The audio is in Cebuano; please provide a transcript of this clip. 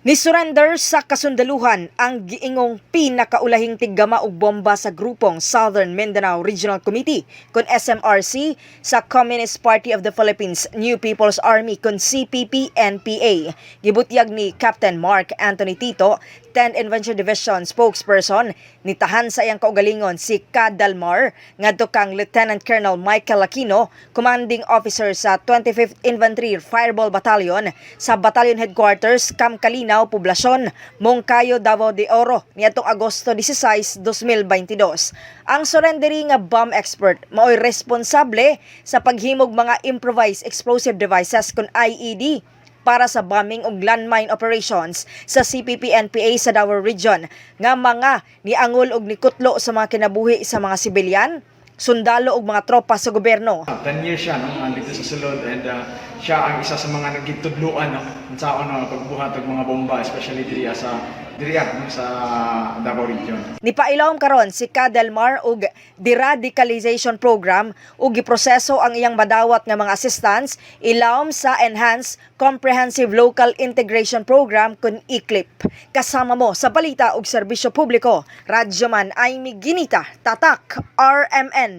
Ni-surrender sa kasundaluhan ang giingong pinakaulahing tiggama og bomba sa grupong Southern Mindanao Regional Committee kon SMRC sa Communist Party of the Philippines New People's Army kon CPP-NPA. Gibutyag ni Captain Mark Anthony Tito, 10th Infantry Division spokesperson, nitahan sa iyang kaugalingon si Kadalmar ngadto kang Lieutenant Colonel Michael Aquino, commanding officer sa 25th Infantry Fireball Battalion sa Battalion Headquarters, Camp Kalinaw, Poblacion, Moncayo, Davao de Oro niadtong Agosto 16, 2022. Ang surrendering nga bomb expert maoy responsable sa paghimog mga improvised explosive devices kon IED para sa bombing ug landmine operations sa CPP-NPA sa Davao Region nga mga niangol og nikutlo sa mga kinabuhi sa mga sibilyan, sundalo ug mga tropa sa gobyerno. 10 years siya, no, nandito sa sulod and siya ang isa sa mga nagitudluan, no, unsaon no pagbuhat og mga bomba, especially diriya, no, sa Davao Region. Nipailawom karon si Ka Delmar og deradicalization program ug giproseso ang iyang madawat nga mga assistance ilawom sa Enhanced Comprehensive Local Integration Program kun ECLIP. Kasama mo sa balita ug serbisyo publiko, Radyoman Aimee Ginita, Tatak RMN.